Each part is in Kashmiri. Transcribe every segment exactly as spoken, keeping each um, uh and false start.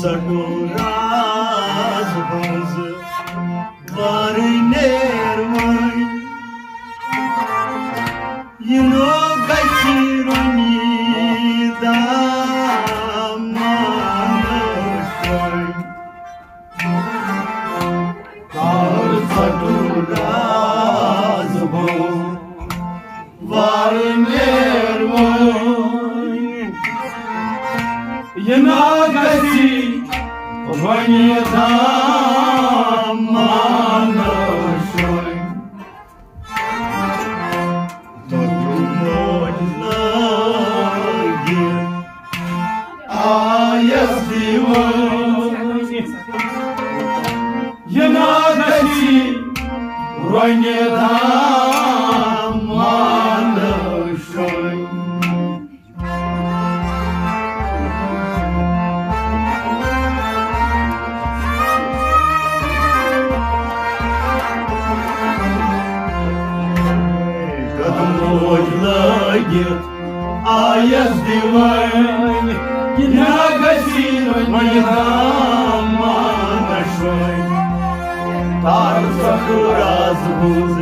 ژٹو راز ہٕنٛز وارٕ نیر وۄنۍ۔ یہِ نوٚو گژھِ رۄنی دامانس شۄنٛگۍ۔ کر ژٹو راز ہٕنٛز وارٕ نیر وۄنۍ۔ یہِ نا گژھی وۄنۍ دامانس شۄنٛگۍ۔ تۄہہِ موج لٲگِتھ آیس دیوٲنۍ۔ یہِ نا گژھی وۄنۍ دامانس شۄنٛگۍ۔ قدموج لٲگِتھ آیس دیوٲنۍ، یہِ نا گژھی وۄنۍ دامانس شۄنٛگۍ۔ تار ژٹو راز ہٕنٛز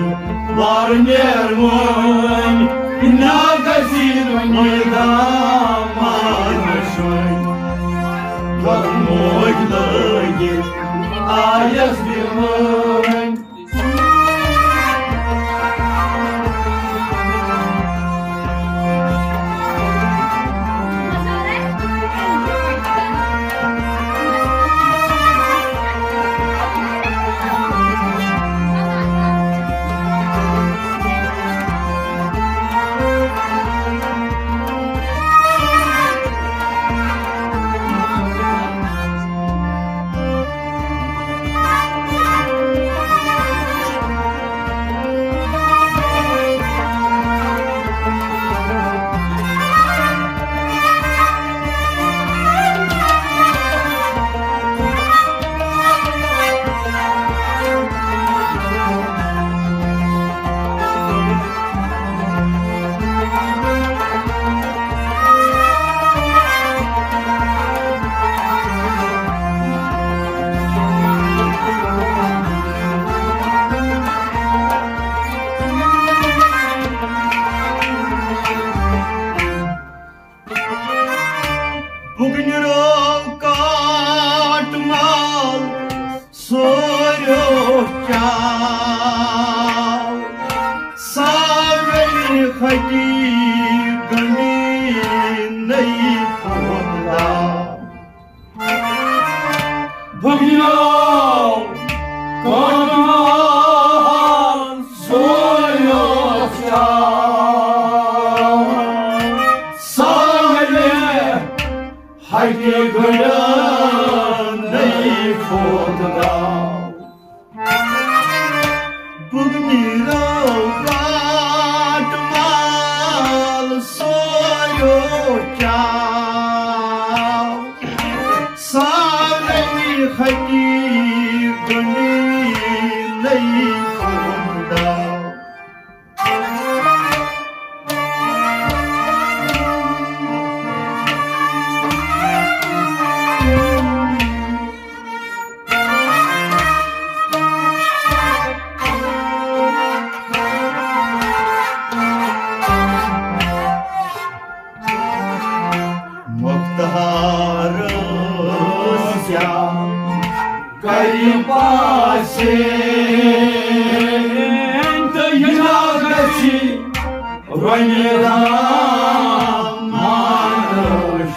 وارٕ نیر وۄنۍ، یہِ نا گژھی وۄنۍ دامانس شۄنٛگۍ۔ قدموج لٲگِتھ آیس دیوٲنۍ۔ بُگنِرو کاٹ مال سورو چاو، ساولی خٹی گنڈی نئی پھوکلا۔ بُگنِرو کاٹ مال سورو چاو، ساولی ہٹہِ گنڈی نئی پھوکلا۔ بُگنِرو کاٹ مال سورو چاو، ساولی ہٹہِ گنڈی نئی پھوکلا۔ مۄختہار ٲس کیٛاہ کرِ پاسے، تہٕ یہِ نا گژھِ وۄنۍ دامانس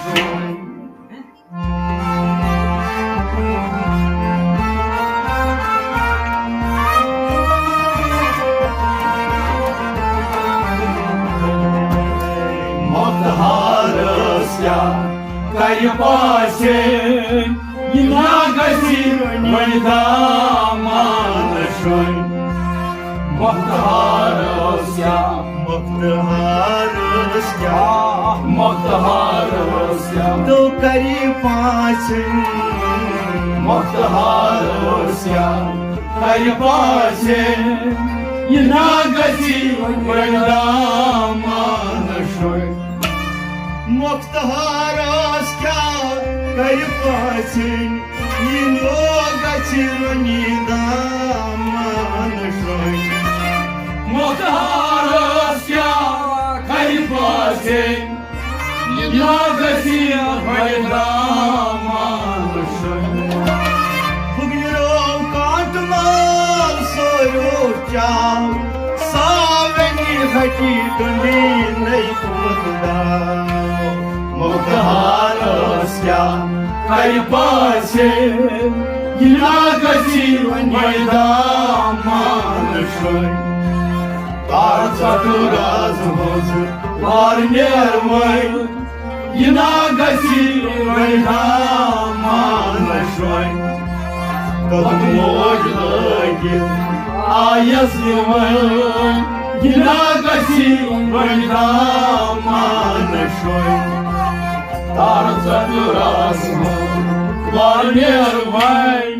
شۄنٛگۍ۔ مۄختہار ٲس کیٛاہ کرِ پاسے، یہِ نا گژھِ وۄنۍ دامانس شۄنٛگۍ۔ مۄختہار ٲس کیٛاہ، مۄختہار ٲس کیٛاہ، مۄختہار ٲس کیٛاہ، تو کرِ پاسے۔ مۄختہار ٲس کیٛاہ، کرِ پاسے، یہِ نا گژھِ وۄنۍ دامانس شۄنٛگۍ۔ مۄختہار ٲس کیٛاہ، کرِ پٲژھِنۍ، یہِ نوٚو گژھِ رۄنہِ دامان شرٛۄنہِ۔ مۄخہارس کیٛاہ کرِ پٲژھِنۍ، یہِ نوٚو گژھِ رۄنہِ دامان شرٛۄنہِ۔ بُگنہِ رٲو کانٛٹہٕ مال سٲرِو چاو، ساوٮ۪نہِ ہٹی ڈُنڈی نٔے پوت داو۔ مۄخہارس کیٛاہ کرِ پاسے، یہِ نا گژھِ وۄنۍ دامان شرٛۄنہِ۔ تار ژٹہٕ راز منٛز وار نیر وۄنۍ، یہِ نا گژھِ وۄنۍ دامان شرٛۄنہِ۔ کتھ موج لٲگِتھ آیس یہِ وۄنۍ، یہِ نا گژھِ وۄنۍ دامان شرٛۄنہِ۔ تار ژٹہٕ راز منٛز وار نیر وۄنۍ۔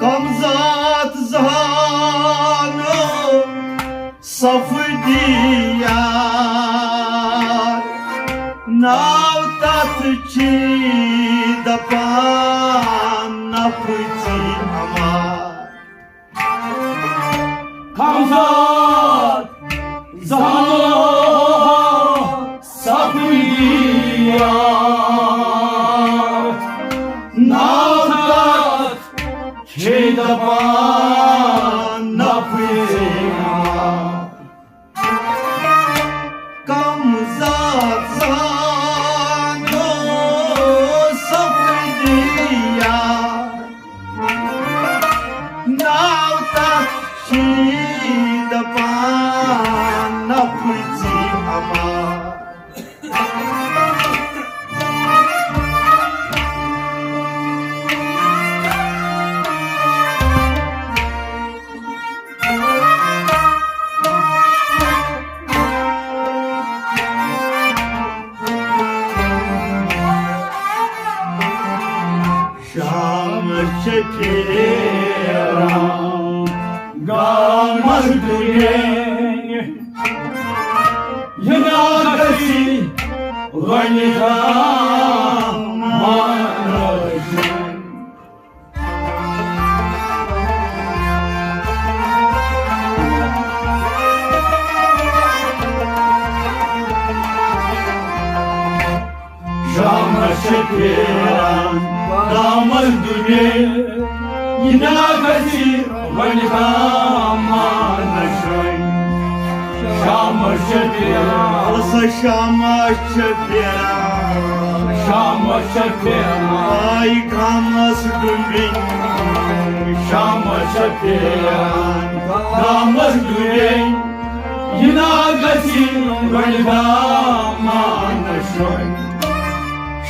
کم ذات زانو صفدی یار، ناو تتھ چھی دپان نفژی عمار۔ کم ذات زانو صفدی یار، ناو تتھ چھی دپان نفژی عمار۔ کم ذات زانو صفدی یار، ناو تتھ چھی دپان نفژی عمار۔ شام چھِ پھیران گامس دُنیا، یہِ نا گژھِ وۄنۍ دامان شرٛۄنہِ۔ شامس چھِ پھیران گامس دُنیا، یہِ نا گژھِ وۄنۍ دامان شرٛۄنہِ۔ شامس چھِ پھیران، سۄ شامس چھِ پھیران، شامس چھِ پھیران، آے گامس ڈُنبِنۍ۔ شامس چھِ پھیران گامس ڈُنبِنۍ، یہِ نا گژھِ وۄنۍ دامان شرٛۄنہِ۔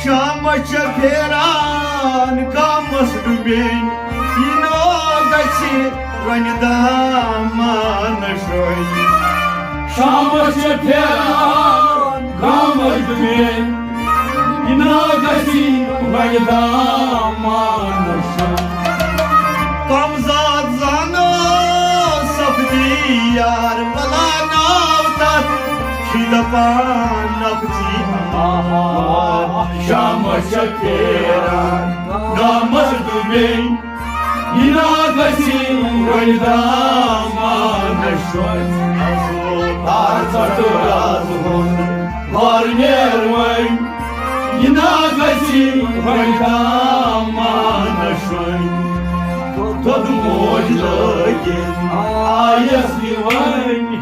شامس چھِ پھیران گامس ڈُنبِنۍ، یہِ نا گژھِ وۄنۍ دامان شرٛۄنہِ۔ شامس چھِ پھیران گامس ڈُنبِنۍ، یہِ نا گژھِ وۄنۍ دامان شرٛۄنہِ۔ کم ذات زانو صفدی یار، بلا ناو تتھ چھی دپان نفژی عمار۔ شامس چھِ پھیران گامس ڈُنبِنۍ، یہِ نا گژھی وۄنۍ دامان شۄنٛگۍ۔ تار ژٹہٕ راز ہُنٛد وار نیر وۄنۍ۔ یہِ نا گژھی وۄنۍ دامان شۄنٛگۍ۔ دۄد موج لٲگِتھ آیس دِوان۔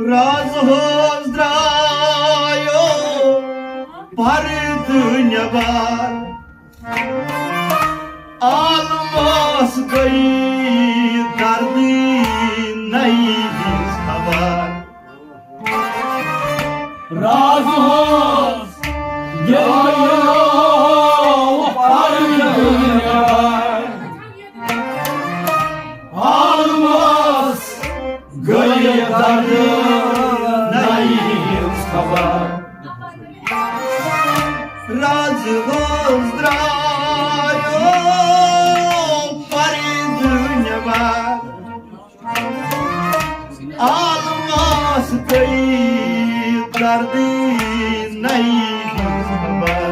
راز حظ درٛایو پردٕ نٮ۪بر۔ عالمس گٔیہِ دردٕے نَیہِ ہٕنٛز خبر۔ راز اوس یہِ آیو پردٕ نٮ۪بر۔ عالمس گٔیہِ دردٕے نَیہِ ہٕنٛز خبر۔ راز اوس درٛایو پردٕ نٮ۪بر۔ عالمس گٔیہِ دردٕے نَیہِ ہٕنٛز خبر۔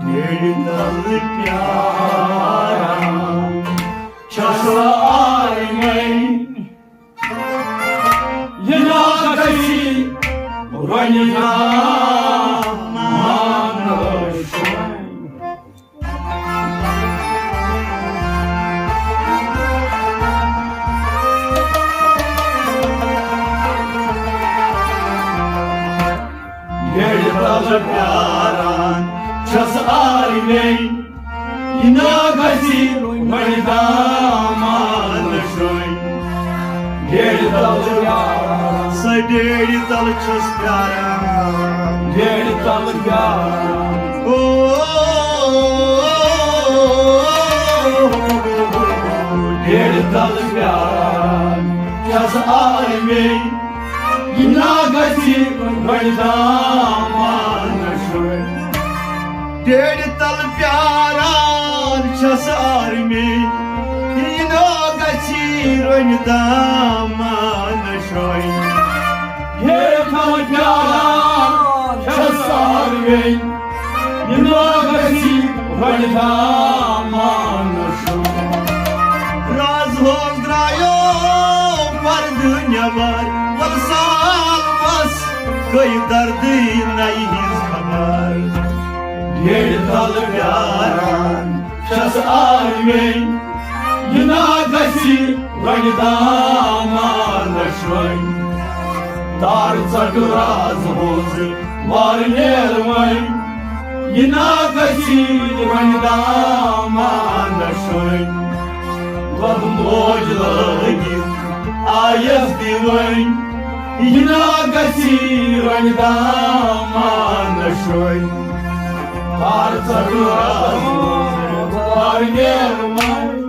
بیڑِ تل پیاران چھس آرمے۔ یہِ نا گژھی وۄنۍ دامان شۄنٛگۍ۔ بیڑِ تل پیاران چھس آرمے۔ یہِ نا گژھی وۄنۍ دامان شۄنٛگۍ۔ بیڑِ تل چھُ پیاران۔ سۄ بیڑِ تل چھُس پیاران۔ بیڑِ تل پیاران۔ او، بیڑِ تل پیاران چھس آرمے۔ یہِ نا گژھی وۄنۍ دامان شۄنٛگۍ۔ بیڑِ تل پیاران چھس آرمے۔ یہِ نا گژھی وۄنۍ دامان شۄنٛگۍ۔ بیڑِ تل پیاران چھس آرمے۔ یہِ نا گژھی وۄنۍ دامان شۄنٛگۍ۔ راز حظ درٛایو پردٕ نٮ۪بر، ولہٕ سالمس گٔے دردٕے نَیہِ ہٕنٛز خبر۔ بیڑِ تل پیاران چھس آرمے۔ یہِ نا گژھی وۄنۍ دامان شۄنٛگۍ۔ تار ژٹہٕ راز ہٕنٛز وار نیر وۄنۍ۔ یہِ نا گژھی وۄنۍ دامان شۄنٛگۍ۔ وَدٕ موج لٲگِتھ آیس دِوان۔ یہِ نا گژھی وۄنۍ دامان شۄنٛگۍ۔ تار ژٹہٕ راز ہٕنٛز وار نیر وۄنۍ۔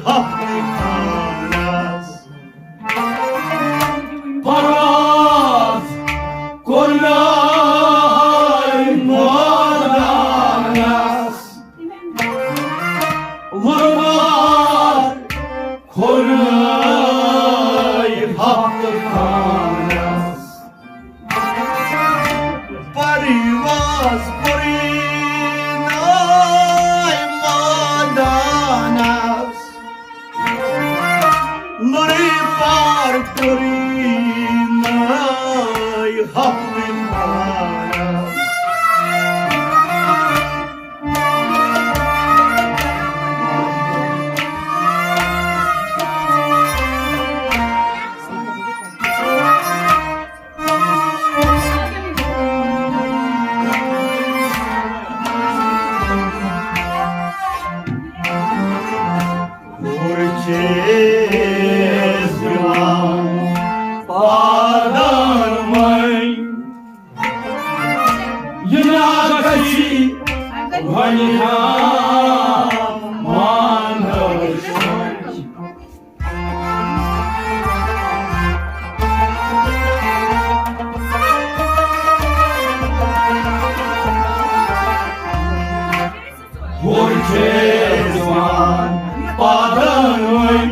ہفتہٕ خانس۔ پرواز کوٚرنَے مٲدانس، وۄرمار کھوٚرنَے ہفتہٕ خانس۔ پرواز کوٚرنَے مٲدانس، لوٚرٕے پار کوٚرنَے ہفتہٕ خانس۔ ہُر چھِ أسۍ دِوان پادن وۄنۍ۔ یہِ نا گژھی وۄنۍ ہامان۔ ہُر چھِ أسۍ دِوان پادن وۄنۍ،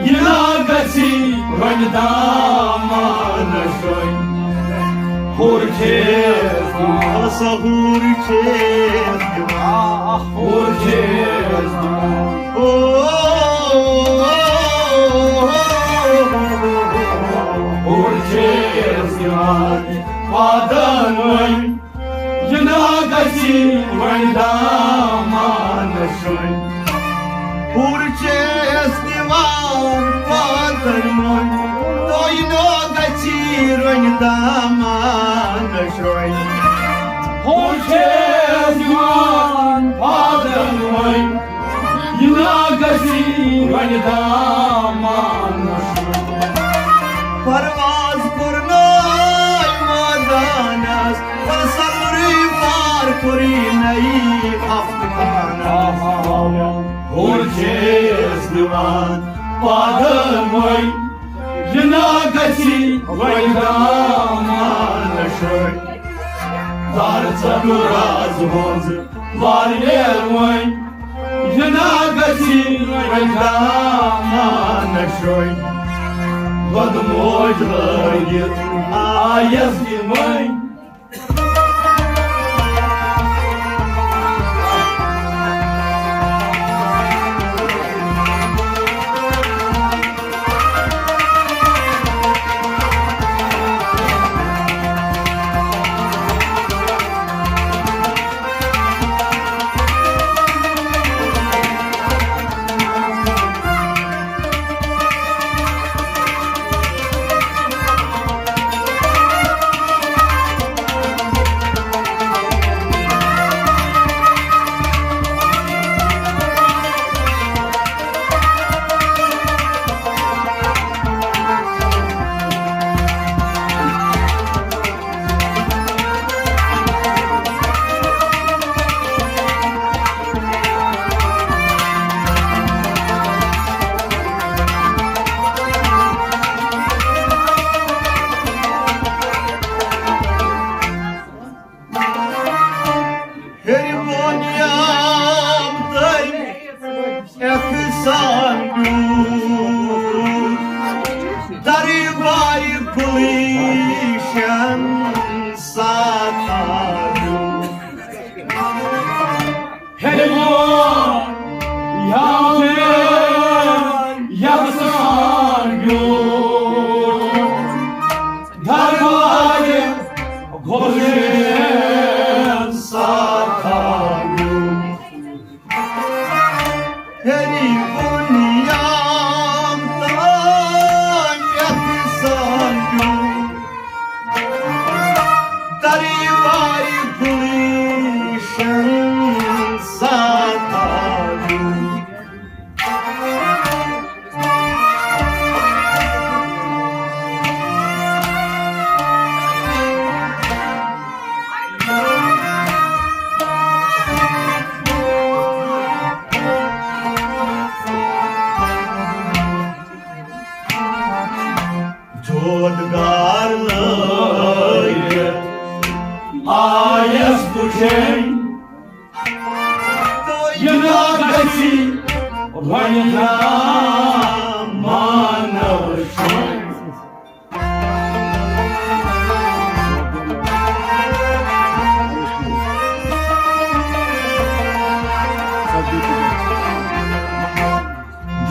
یہِ نا گژھی وۄنۍ دامانس شۄنۍ۔ ہُر چھِ أسۍ دِوان، سا ہُر چھِ أسۍ دِوان، ہُر چھِ أسۍ دِوان۔ او، ہُر چھِ أسۍ دِوان پادن وۄنۍ، یہِ نا گژھی وۄنۍ دامانس شۄنۍ۔ ہُر چھِ أسۍ دِوان پادن وۄنۍ، تۄہہِ نا گژھی وۄنۍ دامانس شۄنۍ۔ ہُر چھِ أسۍ دِوان پادن وۄنۍ، یہِ نا گژھی وۄنۍ دامانس شۄنۍ۔ پرواز کوٚرنَے مٲدانس، پر سلری پار کوٚرنَے ہفتہٕ خانس۔ ہُر چھِ أسۍ دِوان پادن وۄنۍ، یہِ نا گژھی وۄنۍ دامانس شۄنۍ۔ دار ژٹو راز ہٕنٛز وارٕ نیل وۄنۍ، یہِ نا گژھی وۄنۍ دامانس شۄنۍ۔ دۄدٕ موج لٲگِتھ آیس یہِ وۄنۍ۔ ہیٚرِ بۄن یام تٔمۍ احسان دیُت، دربارِ گُلشن ساتھا دیُت۔ ہیٚلہِ وون یاویر یژھان میون، دربارِ گُلشن ساتھا میون۔ ہیٚلہِ وون یاویر یژھان میون، روزگار لٲگِتھ آیس بہٕ شیٚنۍ۔ تہٕ یہِ نا گژھی وۄنۍ نا مانو شیٚنۍ۔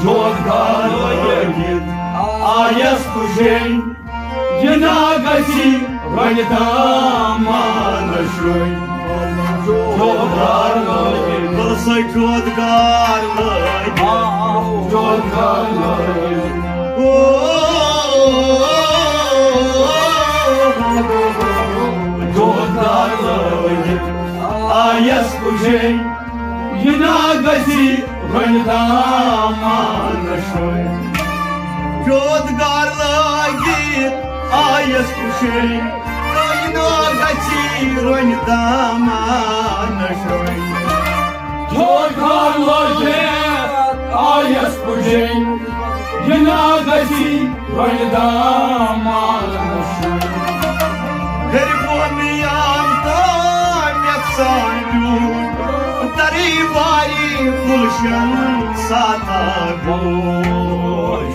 روزگار لٲگِتھ آیس بہٕ شیٚنۍ۔ یہِ نا گژھی وۄنۍ دامان شیٚنۍ۔ روزگار لٲگِتھ، بہٕ سا روزگار لٲگِتھ۔ روزگار لٲگِتھ۔ او، روزگار لٲگِتھ آیس بہٕ شیٚنۍ۔ یہِ نا گژھی وۄنۍ دامان شیٚنۍ۔ روزگار لٲگِتھ آیس بہٕ شیٚنۍ۔ تہٕ یہِ نا گژھی وۄنۍ دامان شیٚنۍ۔ روزگار لٲگِتھ آیس بہٕ شیٚنۍ۔ یہِ نا گژھی وۄنۍ دامان شیٚنۍ۔ ہیٚرِ بۄنہٕ یام تام یَتھ سان بیوٗٹھ، تَرِ واری گُلشن سادہ گوٚو۔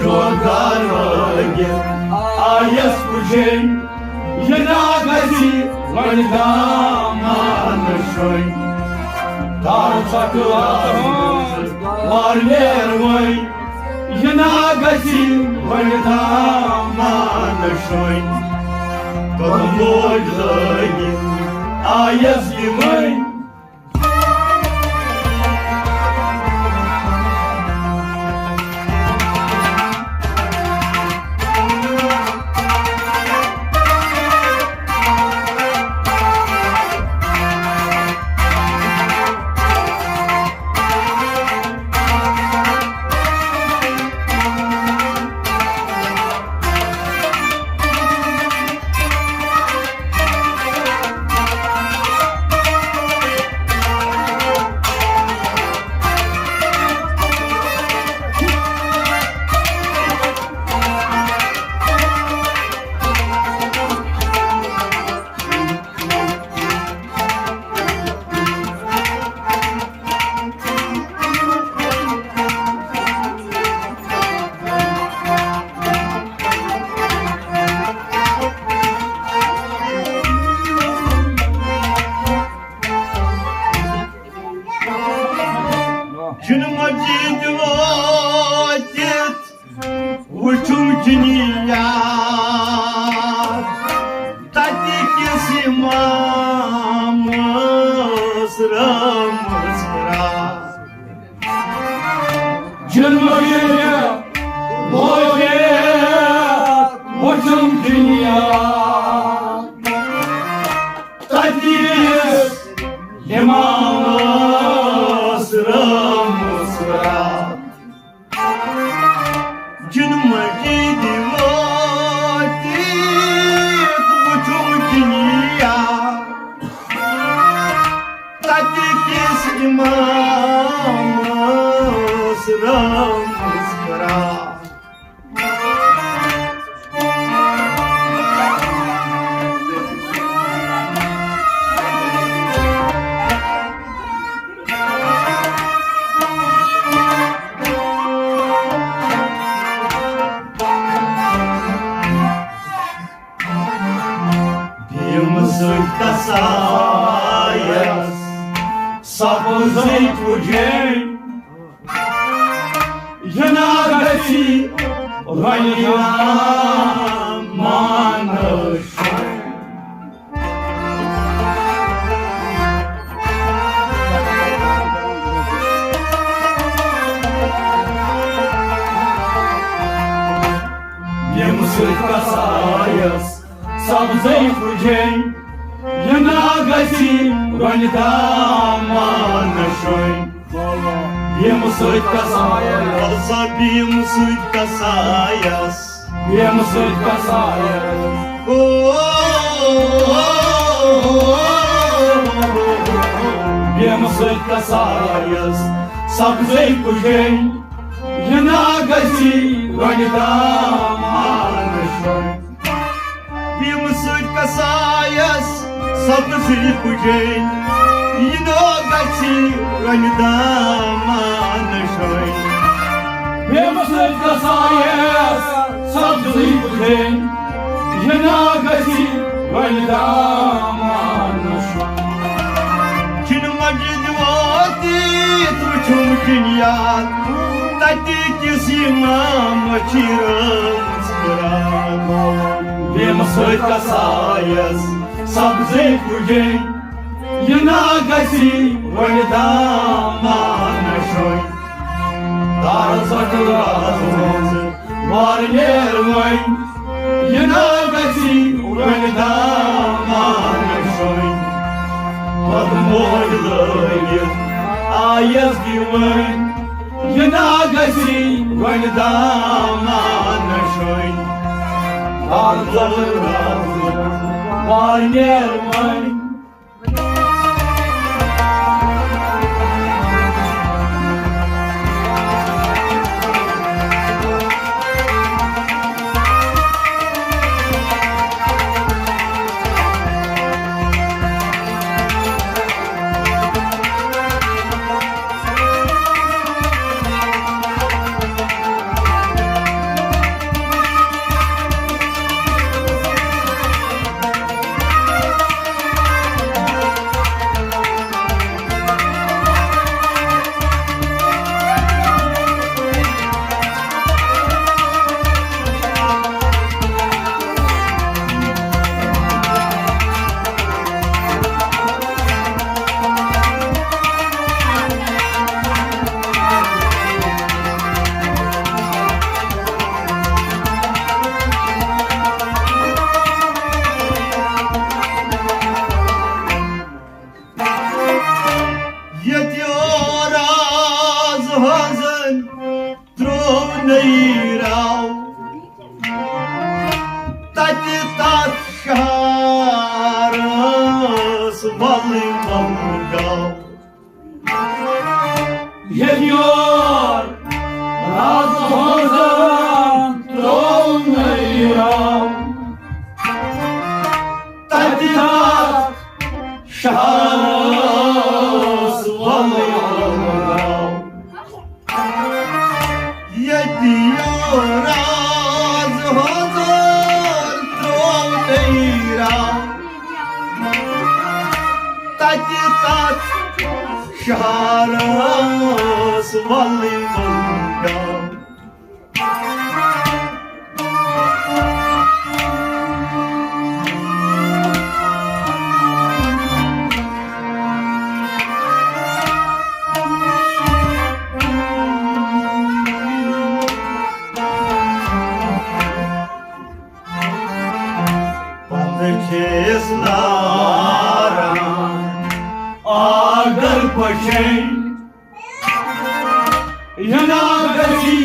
روزگار لٲگِتھ آیس بہٕ شیٚنۍ۔ یہِ نا گژھی وۄنۍ دامان شیٚنۍ۔ دار ژٹہٕ آز وارٕ نیر وۄنۍ۔ یہِ نا گژھی وۄنۍ دامان شیٚنۍ۔ تہٕ موج لٲگِتھ آیس یہِ وۄنۍ۔ جن مسجد وٲتِتھ وُچھُم جنیا، تتہِ کِس امامس رٲمٕژ راتھ۔ جن مسجد وٲتِتھ وُچھُم جنیا، تتہِ کِس امامس رٲمٕژ راتھ۔ جن مسجد وٲتِتھ وُچھُم جنیا، تتہِ کِس امامس رٲمٕژ راتھ۔ ییٚمہِ سۭتۍ کسایس سپٕز أکۍ وُجین۔ یہِ نا گژھی وۄنۍ نا مانو شیٚنۍ۔ ییٚمہِ سۭتۍ کسایس سپٕز أکۍ وُجین۔ یہِ نا گژھی وۄنۍ دامان شیٚنۍ۔ ییٚمہِ سۭتۍ کسایس، وَلہٕ سا بیٚیہِ ییٚمہِ سۭتۍ کسایس، ییٚمہِ سۭتۍ کسایس، او، ییٚمہِ سۭتۍ کسایس سپٕز أکۍ وُجین۔ یہِ نا گژھی وۄنۍ دامان شیٚنۍ۔ ییٚمہِ سۭتۍ کسایس سبزٕے پُجے، یہِ نا گژھِ وۄنۍ دامان شٲنۍ۔ ییٚمہِ سۭتۍ کسایس سبزٕے پُجے، یہِ نا گژھِ وۄنۍ دامان شٲنۍ۔ چھِنہٕ مسجد وٲتِتھ وٕچھُم کِنۍ یاد، تَتہِ کِس اِمامَس چھِ رٲژ قرآن۔ ییٚمہِ سۭتۍ کسایس سبزٕے پُجے، یہِ نا گژھِ وۄنۍ دامان شٲنۍ۔ دار ژٹُل رازٕ منٛز وار نیر وۄنۍ، یہِ نا گژھِ وۄنۍ دامان شٲنۍ۔ پتہٕ موج لٲگِتھ آیس دِوٕنۍ، یہِ نا گژھِ وۄنۍ دامان شٲنۍ۔ دار ژٹُل رازٕ منٛز وار نیر وۄنۍ۔ ییٚتہِ راز ہٲنزن ترٛوو نٔیراو، تَتہِ تَتھ شہرس وَلہٕ وَلہٕ گاو۔ ییٚلہِ یور راز ہٲنزن ترٛوو نٔیراو، تَتہِ تَتھ شہرس وَلہٕ وَلہٕ گاو۔ ییٚتہِ یور راز ہٲنزن ترٛوو نٔیراو، تَتہِ تَتھ شہرس وَلہٕ وَلہٕ گاو۔ پتہٕ چھِس لاران آگر پچھن، یہِ نا گژھی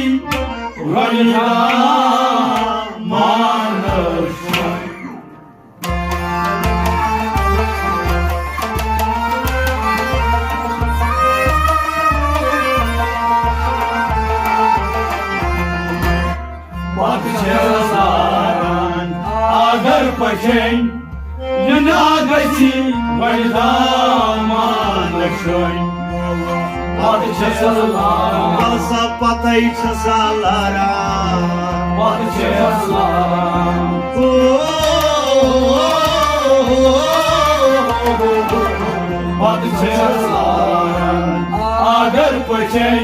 وۄنۍ دامان شٲنۍ۔ پتہٕ چھِس لاران آگر پچھن، یہِ نا گژھی وۄنۍ دامان شٲنۍ۔ پتہٕ چھِس لاران۔ وَلہٕ سا پتے چھِس لاران۔ پتہٕ چھِس لاران۔ او، پتہٕ چھِس لاران۔ آگر پچھن،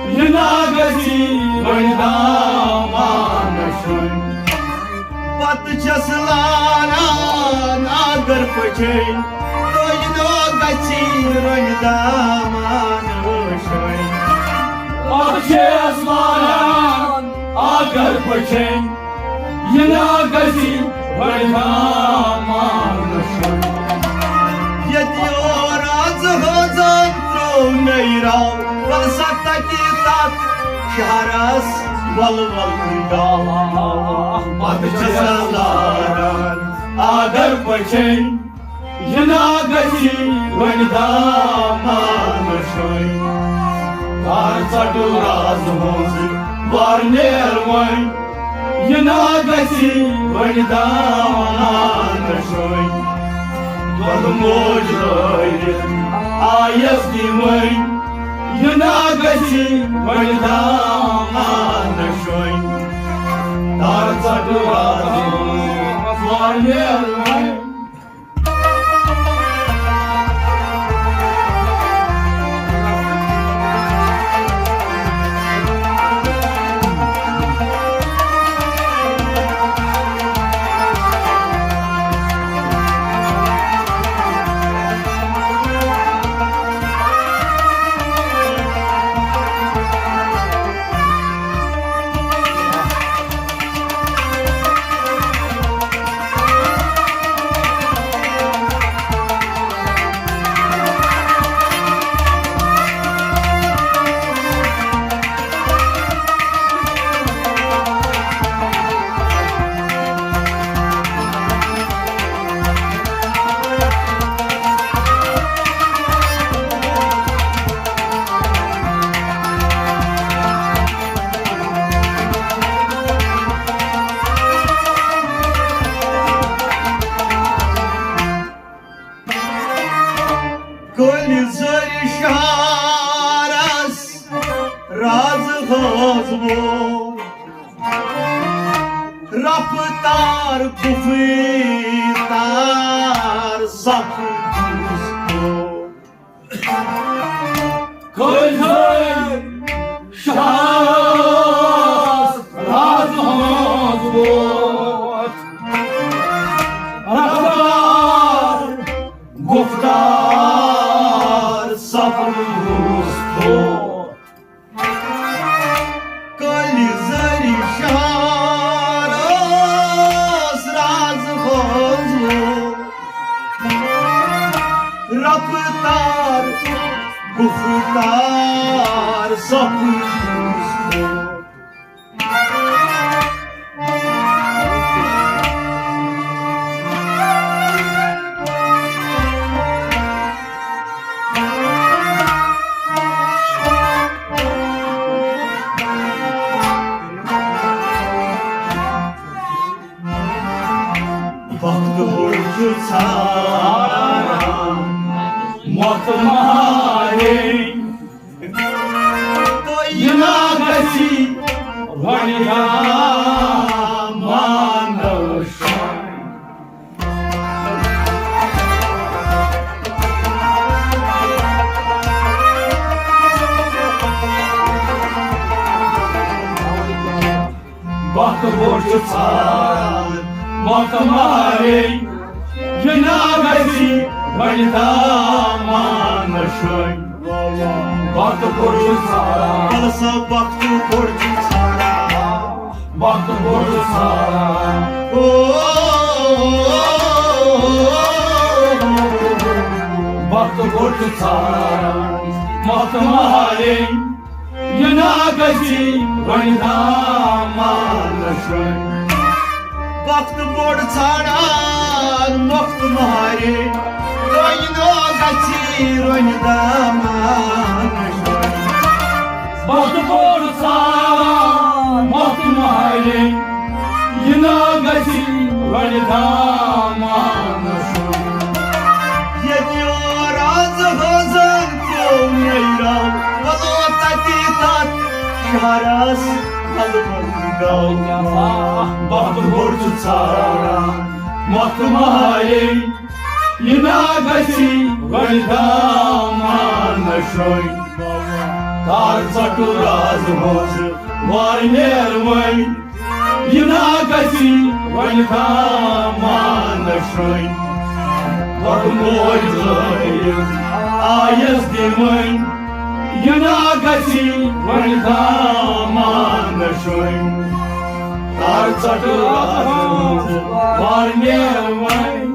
یہِ نا گژھی وۄنۍ دامان شٲنۍ۔ پتہٕ چھِس لاران آگر پچھن، تہٕ یہِ نا گژھی وۄنۍ دامان شٲنۍ۔ پتہٕ چھِس لاران آگر پچھن، یہِ نا گژھی وۄنۍ دامان شٲنۍ۔ ییٚتہِ یور راز ہٲنزن ترٛوو نٔیراو، وَلہٕ سا تَتہِ تَتھ شہرس وَلہٕ وَلہٕ گاو۔ پتہٕ چھِس لاران آگر پچھن، یہِ نا گژھی وۄنۍ دامان شٲنۍ۔ دار ژٹُل راز ہٲنز وار نیر وۄنۍ، یہِ نا گژھی وۄنۍ دامان موج لٲگِتھ آیس دِوٕنۍ، یہِ نا گژھِ وۄنۍ دامان شوٚنۍ۔ تار ژٹہٕ راتھ وارِ نیرٕ وۄنۍ۔ کُلۍ زٔرۍ شعرس راز حٲض ووت۔ رفتار گُفہٕ تار سفر دوست کو۔ کُلۍ زٔرۍ شعرس راز حٲض ووت۔ رفتار گفتار سفر دوست کو۔ کُلۍ زٔرۍ شعرس راز حٲض ووت۔ رفتار گفتار سفر دوست کو۔ وقت بوٚڑ چھُ ژھانٛڈان، مۄکھ مارے۔ تہٕ یہِ نا گژھِ وۄنۍ دامانس۔ وقت بوٚڑ چھُ ژھانٛڈان، مۄکھ مارے۔ یہِ نا گژھِ وۄنۍ دامانس۔ وقت بوٚڑ چھُ ژھانٛڈان۔ وَلہٕ سا وقت بوٚڑ چھُ ژھانٛڈان۔ وقت بوٚڑ چھُ ژھانٛڈان۔ او، وقت بوٚڑ چھُ ژھانٛڈان۔ وقت مہارے۔ یہِ نا گژھِ وۄنۍ دامانس۔ وقت بوٚڑ ژھانٛڈان وقت مہارے، تۄہہِ نا گژھِ وۄنۍ دامانس۔ وقت بوٚڑ ژھانٛڈان وقت مہارے، یہِ نا گژھِ وۄنۍ دامانس۔ ییٚتہِ یور از حٲضن پیوٚو نیرو، وَلو تَتی تَتھ شہرس ولول گوٚو۔ وقت بوٚڑ چھُ ژھانٛڈان وقت مہارے، یہِ نا گژھِ وۄنۍ دامانس۔ تار ژٹہٕ راز حٲض وارِ نیرٕ وۄنۍ۔ یہِ نا گژھِ وۄنۍ دامانس۔ وۄنۍ موج لٲگِتھ آیس دِوٕنۍ۔ یہِ نا گژھِ وۄنۍ دامانس۔ تار ژٹہٕ راز حٲض وارِ نیرٕ وۄنۍ۔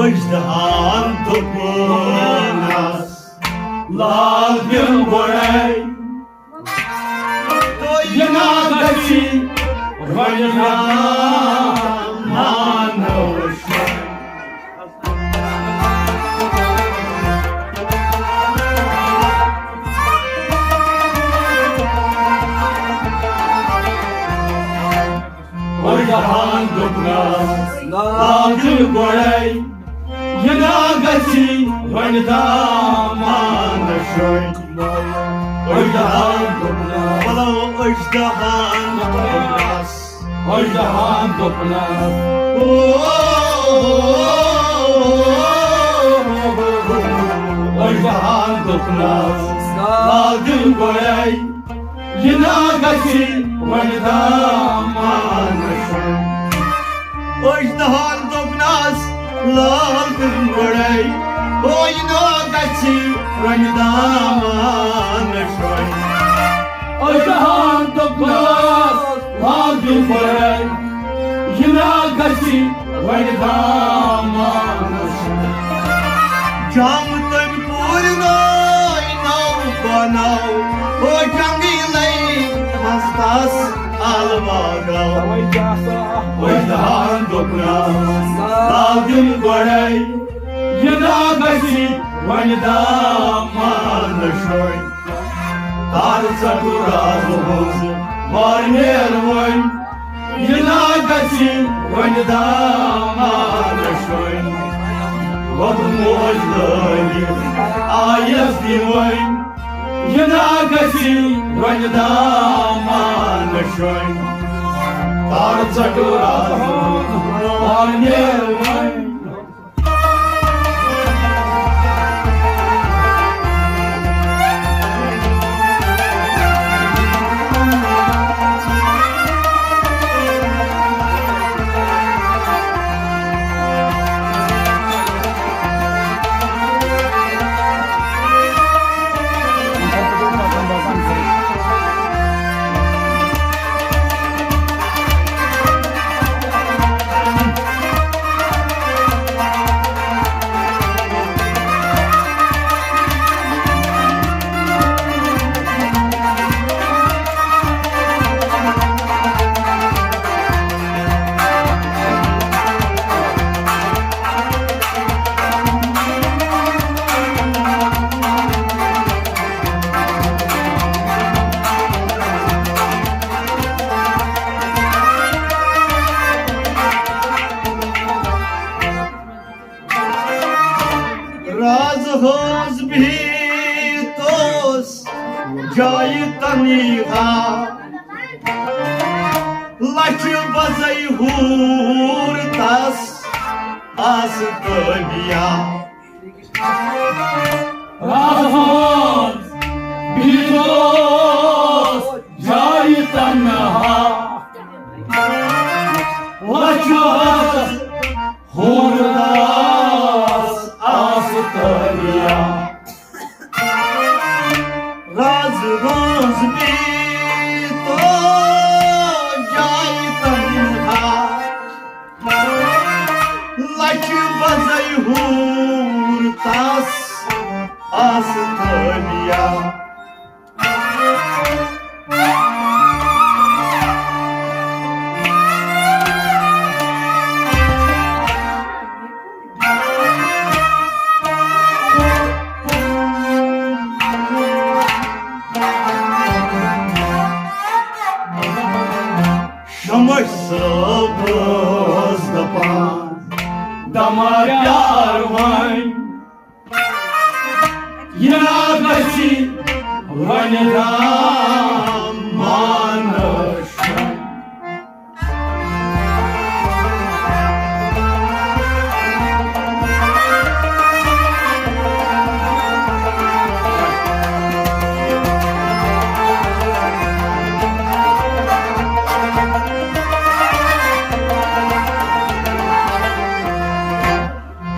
اژدہان دوٚپنس، لال دِم گۄڈَے، تہٕ یہِ نا گژھی وۄنۍ نا مانو شۄنٛگ۔ اژدہان دوٚپنس، لال دِم گۄڈَے، یہِ نا گژھی وۄنۍ دامان شۄنٛگ۔ اژدہان دوٚپنس، بولو اژدہان دوٚپنس۔ اژدہان دوٚپنس۔ او، اژدہان دوٚپنس، لال دِم گۄڈَے، یہِ نا گژھی وۄنۍ دامان شۄنٛگ۔ اژدہان دوٚپنس، لال دِم گۄڈَے، او یہِ نا گژھی وۄنۍ دامان شۄنٛگ۔ اژدہان دوٚپنس، لال دِم گۄڈَے، یہِ نا گژھی وۄنۍ دامان شۄنٛگ۔ جام تٔمۍ پوٗرۍ ناے نو بناو، او جنگی لئی مستس الوا گاو۔ اژدہان دوٚپنس، لال دِم گۄڈَے، یہِ نا گژھی وۄنۍ دامان شۄنٛگ۔ تار ژٹو راز ہٕنٛز وارنیر وۄنۍ، یہِ نا گژھی وۄنۍ دامان شۄنٛگ۔ وۄدٕ موج لٲگِتھ آیس دِوٕنۍ، یہِ نا گژھی وۄنۍ دامان شۄنٛگ۔ تار ژٹو راز ہٕنٛز وارنیر وۄنۍ۔ راز ہٕنٛز بِہِتھ اوس جایہِ تنہا، لچھِ بزے ہوٗر تس آسہٕ تٲبیا۔ راز ہٕنٛز بِہِتھ اوس جایہِ تنہا، لچھِ بزے ہوٗر تس آسہٕ تٲبیا۔ راز ہٕنٛز بِہِتھ اوس جایہِ تنہا، لچھِ بزے ہوٗر تس آسہٕ تٲبیا۔ شمس صٲب ٲس دپان، دما پیار وۄنۍ، یہِ نا گژھی وۄنۍ دامان شۄنٛگ۔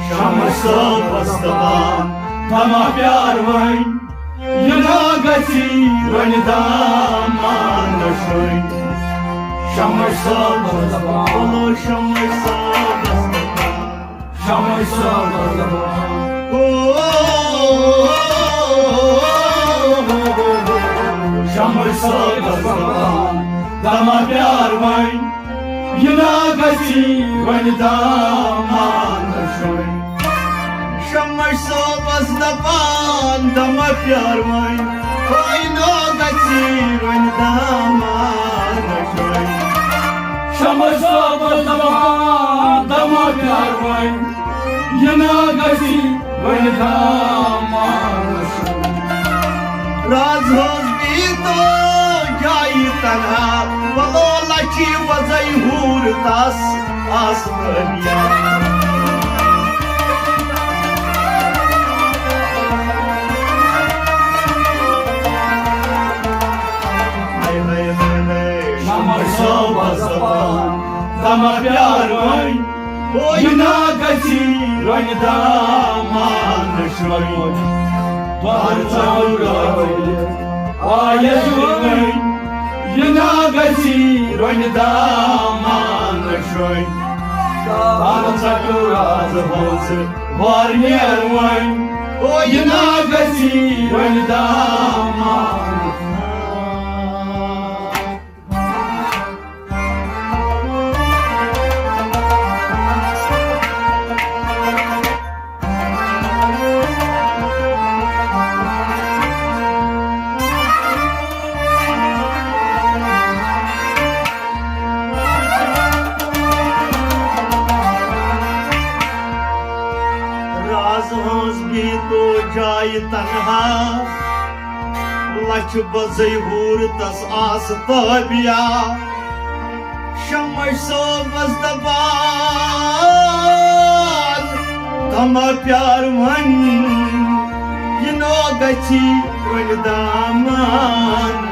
شمس صٲبس دپان، دما پیار وۄنۍ، یہِ نا گژھی وۄنۍ دامان شۄنٛگ۔ شمس صٲبس دپان، بولو شمس صٲبس دپان۔ شمس صٲبس دپان، او، شمس صٲبس دپان، دما پیار وۄنۍ، یہِ نا گژھی وۄنۍ دامانس شۄنٛگۍ۔ شمس صٲبس دپان، دما پیار وۄنۍ، وۄنۍ نا گژھی وۄنۍ دامانس شۄنٛگۍ۔ شمس صٲبس دپان، دما پیار وۄنۍ، یہِ نا گژھی وۄنۍ دامانس شۄنٛگۍ۔ راز حظ بیٖتو جایہِ تنہا، ولو لچھی وزے حور تس آس دنیا۔ ہاے ہاے ہاے ہاے، شمس صٲبس دپان، دما پیار وۄنۍ، او یہِ نا گژھی وۄنۍ دامانس شۄنٛگۍ۔ بہر ژاو راوِ آیس وۄنۍ، یہِ نا گژھی وۄنۍ دامانس شۄنٛگۍ۔ بہر ژاو راز ہوز وار نیر وۄنۍ، او یہِ نا گژھی وۄنۍ دامانس۔ راز ہٕنٛز بیٖتو جایہِ تنہا، لچھ بزے حور تس آس تابیا۔ شمس صٲبس دپان، دما پیار وۄنۍ، یہِ نا گژھی وۄنۍ دامان۔